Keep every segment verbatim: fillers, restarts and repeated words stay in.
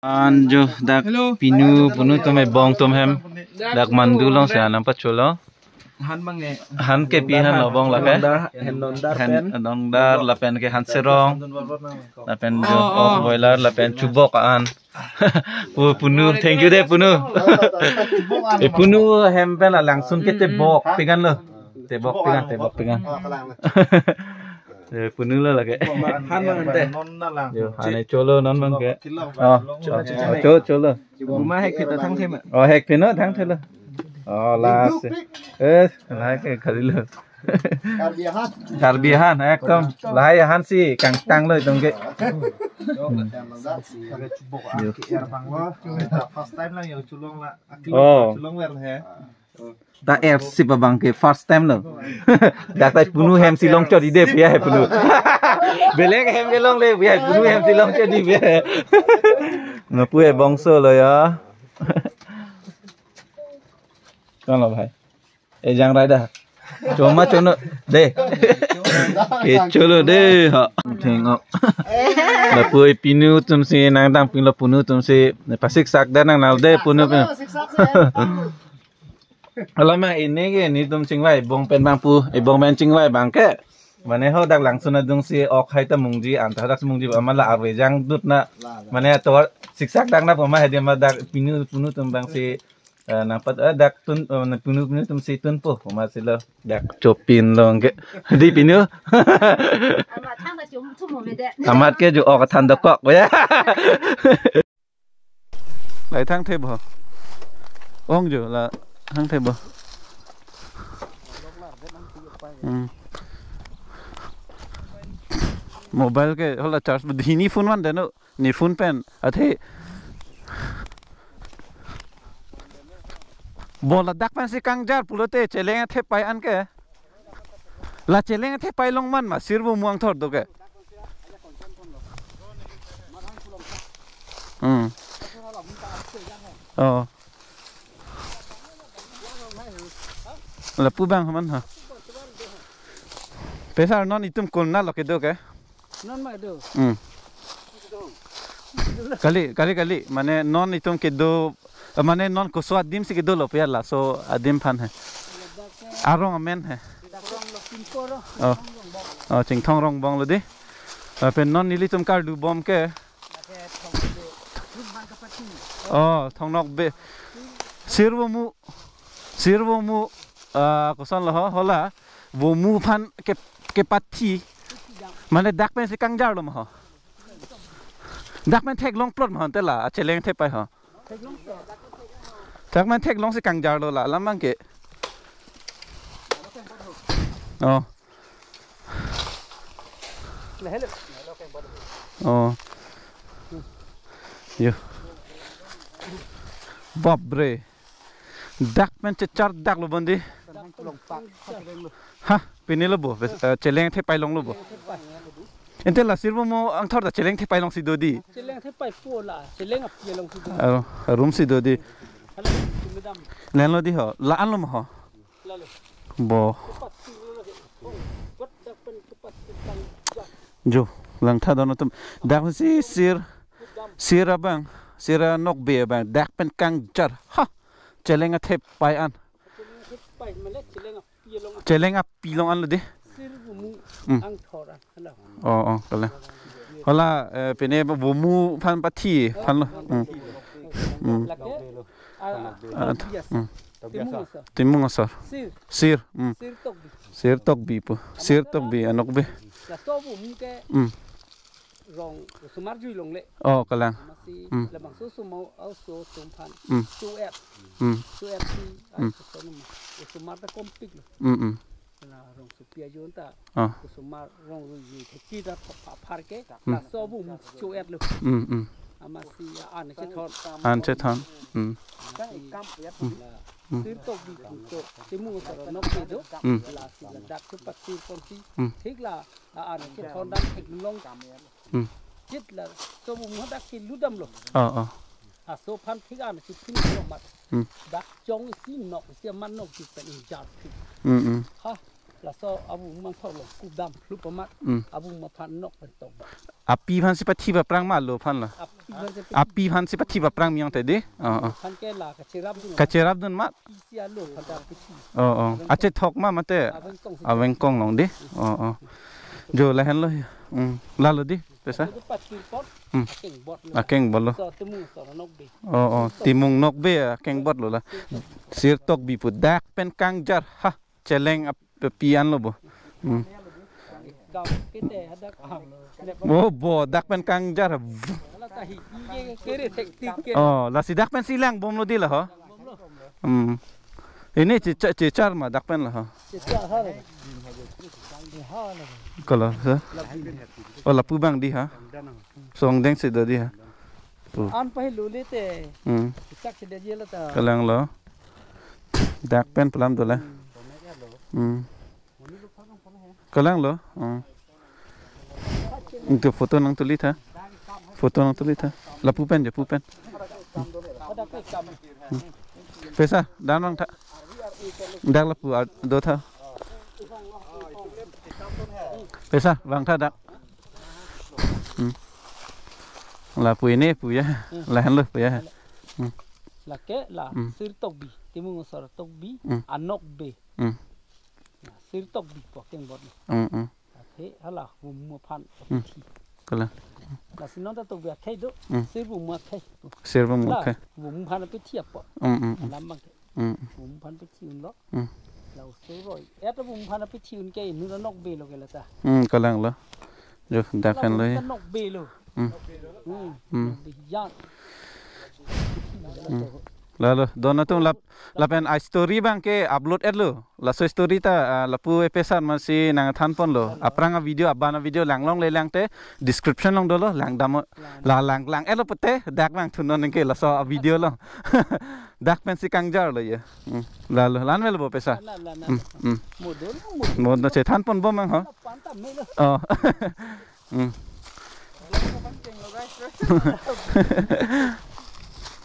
An jo dak Hello. Pinu punu tum ebong tum hem dak mandu alongsi nangpacholo. Han bang ne. Han kepi han lo bong lake. Hen nondar, hen nondar Hen pen. Nondar lapen ke han serong. Lapen jo Oh, oh. Pork boiler lapen chubok an. Pu punu, thank you de punu. E punu hem pen alangsun ke tebok pigan lo. Tebok pigan, tebok pigan. E punu lo lake. Han bang ante. Jo, han e cholo non bang ke. Oh, cho, cho, cho, cholo. Buma hek pita thang thema. Oh, hek pino thang thelo. Oh, last. Eh, lake kali lo. Karbi han. Karbi han, ekdom. Lahai han si kangtang lo itum ke. Jo. First time lang yo chulong la. Oh. Chulong ler he. Ta er si pa bang ke first time lo. Dak ta punu hem si long chot ide pia he punu. Belek hem ke longle pia he punu hem si long chot ide pia he. Napu e bongso lo ya. Kon lo bhai. E jang rai da. Choma chono de. Ke cholo de ha. Theng o. Lapu e pinu tum si nangdang pin lo punu tum si. Pasik sak da nang nal de punu pin. Alama ini ke netum chingvai bong pen bang pu, ebong pen chingvai bang ke. Mane ho dak langsun adung si ok hai ta mungji anta dak mungji ba mala arve jang dut na. Mane to siksak dak na poma hadi ma dak pinu punu tum bang si eh, nangpat eh, dak tun eh, punu punu tum si tun po poma si lo dak chopin lo ke. Di pinu. Amat thang ta chum chum mo me de. Amat ke jo ok than dokok ya. Lai thang the bo. Ong jo la thang the bo. Hmm. Mobile ke hola charge bo hini phone man deno. Ni phone pen athe. Bo ladak pen si kangjar pulote cheleng athe pai an ke. La cheleng athe pai long man ma sirbo muang thor do ke. Hmm. Oh. Lapu bang man ha. Pesar non itum kol na lo kedo ke. Non ma do. Hmm. Kali, kali, kali. Mane non itum kedo, mane non koso adim si kedo lo pia laso adim aphan he. Arong amen he. Oh. Oh, Chingthong Rongbong lo di. Lapen non nelitum kardu bom ke. Oh, Thongnokbe. Sirbo mu. Sirbo mu. Ah, koson lo ho, hola. Bo mu aphan ke kepathi. Mane dak pen si kangjar lo ma ho. Dak pen theklong plot ma ho te la, acheleng the pai ho. Dak pen theklong si kangjar lo la, lam bang ke. Oh. Oh. Yo. Bap bre. Dak pen chechar dak lo bondi. Ha, pini lo bo, bes- eh, cheleng the pai long lo bo. Ente la sirbo mo angthor ta cheleng the pai long si do di. Cheleng the pai po la, cheleng api long si do. Aro, room si do di. Hala, sumedam. Len lo di ho, la an lo ma ho. Lalo. Bo. Kepat si lo lagi. Oh, buat dak pen kepat si tang. Jo, lang tha dono tum. Dak si sir, sir abang, sir anokbe abang. Dak pen kangjar. Ha, cheleng athe pai an. Cheleng athe pai male, cheleng api long. Cheleng api long an lo di. Sirbo mu Hmm. Angthor an. Hala. Oh, oh, kala. Hola, eh, pine bo mu aphan pathi, aphan lo. Hmm. Hmm. Lake, ah, ah, Ah, bias. Hmm. Timung asor. Timung asor. Sir. Sir. Hmm. Sir Tokbi. Sir Tokbi po. Sir Tokbi, anokbe. Laso bo mu ke Hmm. Rong osomar jui longle. Oh, kalang. Amatsi Hmm. labangso osomar aso atum aphan. Hmm. Cho-et. Hmm. Cho-et si, Hmm. aso osomar. Osomar ta kompik lo. Hmm, hmm. La rongsopi ajon ta. Ah. Osomar rong rui thekji ta pha-, pha-, phar ke. Hmm. Laso bo mu cho-et lo. Hmm, hmm. Amatsi an chethon. An chethon. Hmm. Amatsi Hmm. la Hmm. Sir Tokbi pu cho. Timung asor anokbe do. Hmm. Lasi ladak chepathir ponsi. Hmm. Thik la an chethon dam theklong. Hmm. Chit laso bo mu dak si ludam lo. Oh, oh. Aso aphan thik an si phin lo mat. Hmm. Dak chong si nok si man nok si pen injar thik. Hmm, hmm. Ha, laso abu mang thor lo kudam hlup amat. Hmm. Abu ma aphan nok pen tong. Api aphan si pathi paprang ma, alo aphan la? Api aphan si pathi. Api aphan si pathi paprang miyong te di. Oh, oh. Aphan ke la kacherapdun. Kacherapdun ma? Isi alo aphan ta pathi. Oh, oh. Achethok ma mate? Avengkong si. Avengkong along di. Oh, oh. Jo lahenlo. Hmm. Lalo di, pesa? Itu pathi pot. Hmm. Akengbot lo. Akengbot lo. So, Timung so, Nokbe. Oh, oh. Timung Nokbe akengbot lo la. Sirtokbi pu dak pen kangjar ha. Cheleng ap-, pi anlo bo. Hmm. Gam kete hadak. Bo, bo, dak pen kangjar. Ala ta hi, ke, kere thek tik ke. Oh, lasi dak pen si langbomlo di la ho. Hmm. Ini chichar, chichar ma dak pen la ho. Chichar ha le. Ha le. Kolo, ha? Oh, lapu abang di ha. Songdeng si do di ha. Pu. An pahelo le te. Hmm. Chak si de je la ta. Kalanglo. Dak pen pu alam dolang. Hmm. Kalanglo. Hmm. Itu photo nangtuli tha. Photo nangtuli tha. Lapu pen je, pu pen. Hmm. Pesa, dan vangtha. Dak lapu ar-, do tha. Pesa, vangtha dak. Hmm. Lapu ini pu ya. Hmm. Lahenlo pu ya. Hmm. Lake la, hmm, Sirtokbi, Timung asor Tokbi, hmm, Anokbe. Hmm. Sirtokbi pu akengbot. Hmm, hmm. Athe hala vum aphan, hmm, pathi. Kalang. Lasi non ta Tokbi akhei do, hmm, Sirvum akhei. Sirvum akhei. La, vum aphan pathi apot. Hmm, hmm, hmm. Alam abang ke. Hmm. Vum aphan pathi unlo. Hmm. La oso roi. Eta vum aphan pathi un ke inut Anokbe lo ke la ta. Hmm, kalanglo. Jo, dak pen lo. La vum ta Nokbe lo. Hmm. Hmm. Hmm. Nokbe jan. Hmm. Lalo, don atum lap-, lapen a story abang ke upload-etlo. Laso story ta, ah, lapu epesar masi nangthanponlo. Aphrang a video, aban a video langlongle lang te, description along dolo, langdam, la lang, lang-etlo pute, dak vangthunon ke laso a video along. Dak pen si kangjarlo ya. Hmm. Lalo, la-an avelo bo pesa. La, la, la. Hmm, hmm. Model, model. Model chethanponbom mang ho. La panta melo. Oh. Hmm.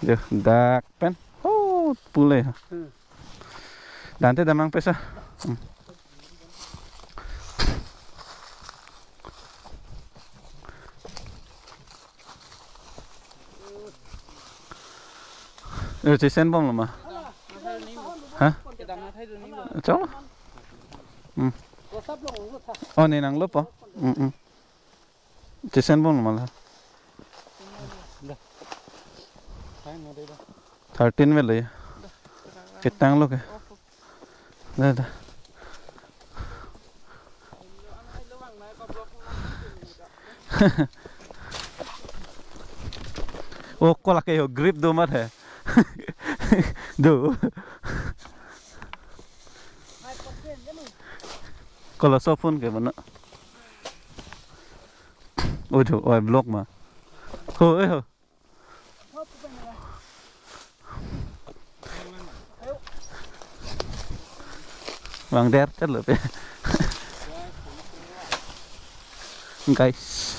Jo, dak pen. Oh, pule. Hmm. Dante damnang pesa. Hmm. Eh, chesenbomlo ma? Ha? Chong. Hmm. Oh, ne nanglo po. Hmm, hmm. Chesenbomlo ma la. Thirteen avelo ya. Ketanglo ke. Da, da. Oh, ko lake ho grip do mat he. Do. Ko laso phone ke mana. Oh, do, oh, block ma. Ho, eh, ho. Vangder chalo pe. Guys.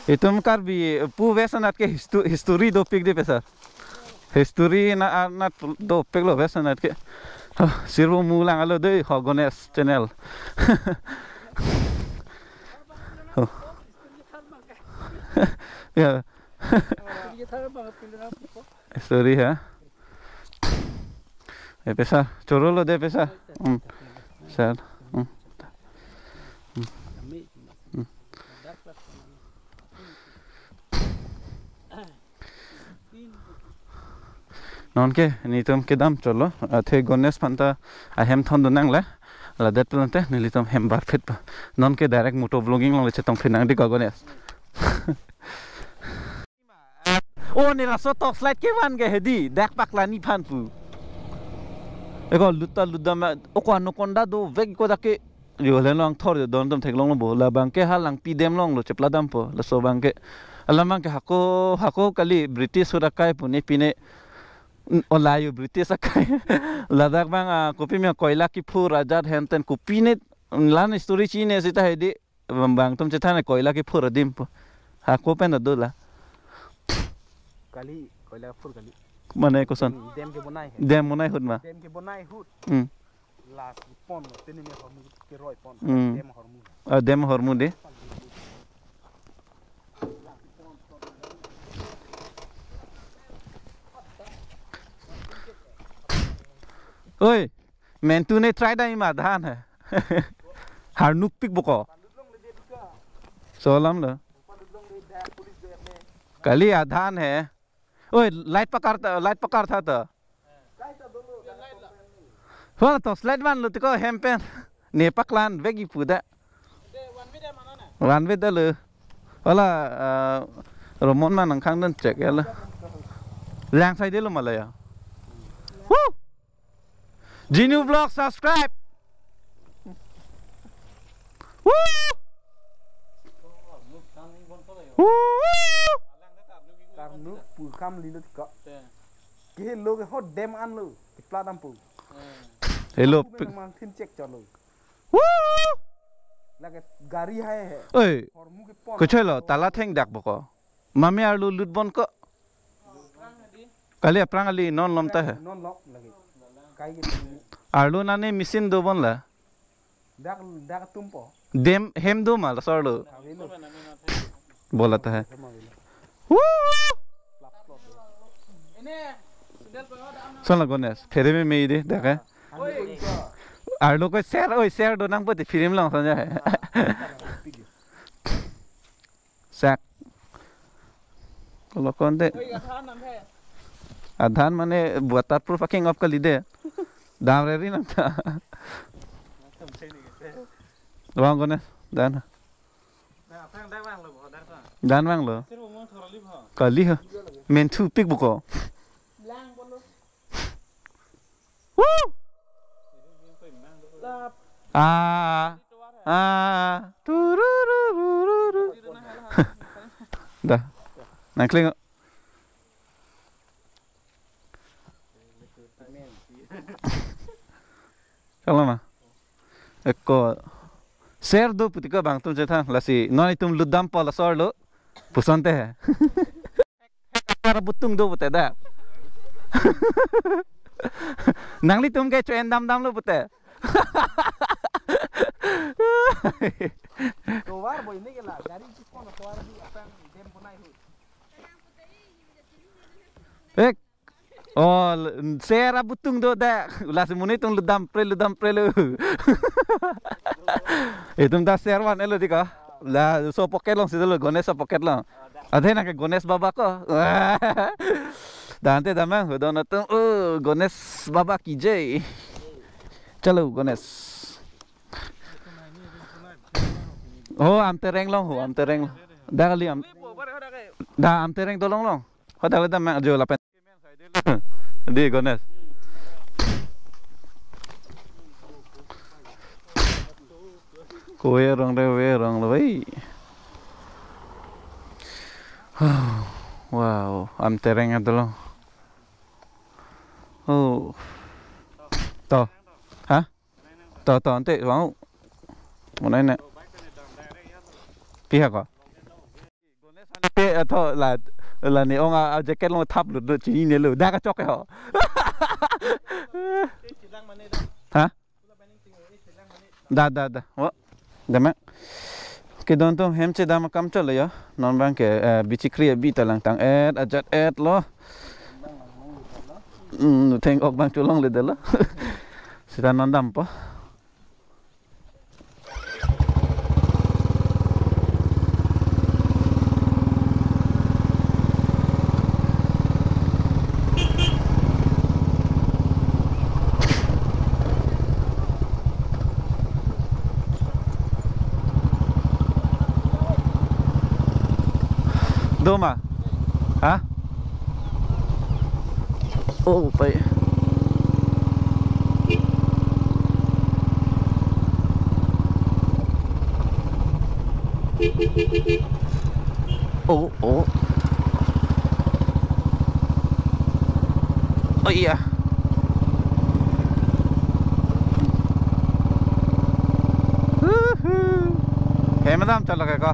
Itum Karbi pu vesa nat ke histo-, history dopik di pesa. History na arnat dopiklo vesa nat ke. Oh, sirvo mulang alo dei ho Ganesh channel. Oh. Ya. Sorry ha. Eh, pesa, chorolo de pesa. Hmm. Sir. Hmm. Hmm. Hmm. Non ke netum kedam cholo, athe Ganesh aphan ta ahem thondun nangle, ladet pulote nelitum hem barphit pa. Non ke direct moto vlogging along le chetongphi nang di ko Ganesh. Oh, ne laso torchlight kevan ke hedi, dak paklang ni aphan pu. Eko lut ta lutdam, oko anaconda dovek ko dak ke. Jo, le long thor jo don tum theklonglo bo. Labang ke ha Langpidem along lo chepladampo. Laso abang ke. Alam abang ke hako, hako kali British ahut akai pu ne pine. N-, ola yo British akai. Ladak abang, ah, kopi me koila kephur ajat henten kopi ne lan story chini sita hedi. Bang, bang tum chethan koila kephur adim pu. Hako pen do la. Kali, koila kephur kali. Mane koson? Dam kebonai hai. Dam bonai ahut ma. Dam kebonai ahut. Hmm. Lasi pon, tini me hormu keroi pon. Hmm. Dem hormu. Ah, dem hormu de. Oi, mentu ne try dam ma, adhan hai. Harnuk pik boko. Solam lo. Kali adhan hai. Oi, light pakar tha, light pakar tha to. Ho, torchlight vanlo tiko hem pen. Ne paklang vek ipu da. Van vek da lo. Wala, ah, Romon ma nangkhang dun check ya lo. Lang sai de lo malaya. Woo! Jinu Vlog subscribe. Woo! Woo! Karnuk pu kam lilo tiko. Ke lo ke ho dem an lo. Kepla dam pu. Hello. Pu pi- memang thin check chalo. Woo! Lake gari hai hai. Oi. Hormu ke pon. Kochoi lo, tala thengdak boko. Mami arlo lut bon ko. Kali aphrang kali non lom ta hai. Non lom lagi. Kai ke tumi. Arlo nane machine do bon la. Dak, dak tumpo. Dem hem do ma la sor lo. Kami lo. Bola ta hai. Hem avelo. Woo! Plap, plap. Son la Ganesh, phere me me de dak hai. Oi. Arlo ko share, oi share do nang pati film long sanja hai. Sak. Kalau konte. Oi, adhan nam hai. Adhan mane waterproof aking op kali de. Dam reri nang ta. Bang Ganesh, dan. Dan vanglo. Kali ha. Mentu pik boko. Woo! Ah. Ah. Turururururu. Dah. Nangkling. Kalau ma. Eko. Share do pu tiko bang tum chethan. Lasi non itum lut dam po la sor lo. Puson te hai. Hacker abutung do pute da. Nanglitum ke cho-en dam dam lo pute. Tovar boy ini ke la, gari chis pon tovar di apa yang dem punai hu. Ek. Oh, l-, share abutung do da. Lasi monit atum lut dam pre, lut dam pre lo. Itum ta share van-et lo tiko. Laso pocket long si lo, Ganesh pocket long. Athe nang ke Ganesh Baba ko. Dante damang, hudon atum, oh, Ganesh Baba ki jai. Chalo, Ganesh. Oh, Amtereng long ho, Amtereng. Da kali Am-, da Amtereng dolong long. Ho da kali damang, jo lapen. Di Ganesh. Ko we rong re we rong lo wei. Wow, Amtereng adolong. Oh. To. Ha? To, to, ante, vang. Monai ne. Pihak ko? Pe atho la, la ne ong a, a jacket long thap lut lut chinine lo. Da kachok ke ho. Ha? Da, da, da. Wa. Dama. Kedon atum hem chedam akam cholo yo. Non bang ke, eh, bichikri abi ta langtang-et, ajat-et lo. Hmm, theng-ok bang cholongle dolo. Sita non dampo. Do ma? Ha? Oh, pai. Oh, oh. Oh iya. Huhu. Hem dam chalok ko.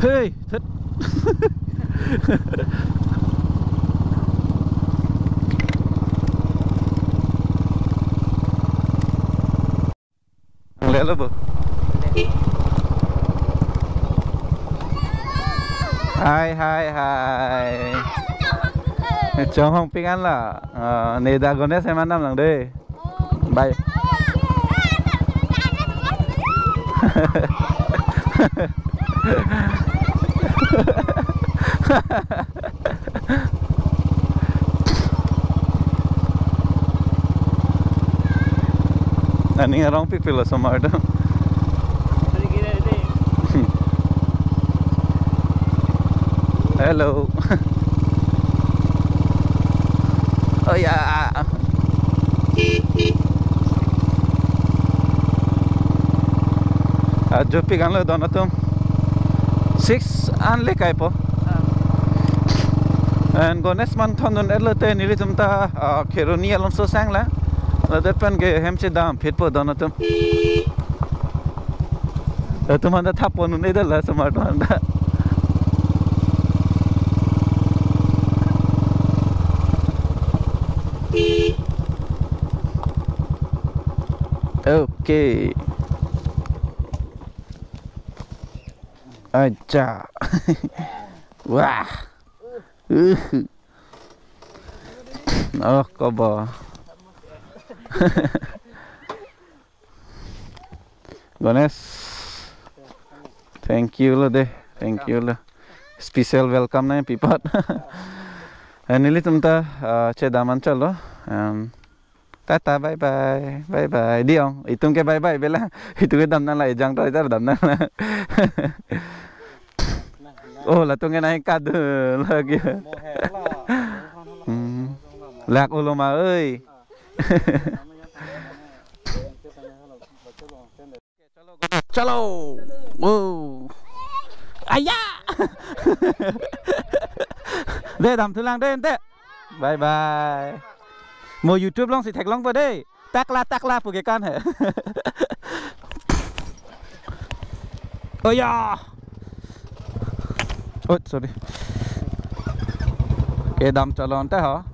Hey, thet. Lelo bo. Hai, hai, hai. Chonghong pik an la. Ah, ne dak Ganesh eman damlang dei. Bye. Aning arong pik pilo osomar do. Hello. Oh ya. Ajo pik an lo don atum. Six an le kai po. And Ganesh man thondun etlo te nelitum ta, ah, Kheroni alongso sang la. Ladet pen ke hem chedam phit po don atum. Atum anta thap pon un-e dala osomar atum anta. Okay. Acha. Wah. Uh. Oh, kobo. Ganesh. Thank you lo dei. Thank you lo. Special welcome nangpi apot. Eh, nelitum ta, ah, chedam an chalo. Em, tata, bye bye. Bye bye. Dei ong. Itum ke bye bye bela. Itum ke dam nang la, ejang to itar dam nang la. Oh, latum ke nai kadu lagi. Hmm. Lak ulo ma oi. Chalo. Wow. Aya. Dei, dam thulang dei ante. Bye bye. Mo YouTube alongsi theklongpo dei. Takla takla pu ke kan he. Oh ya. Oh, sorry. Kedam chalo ante ho.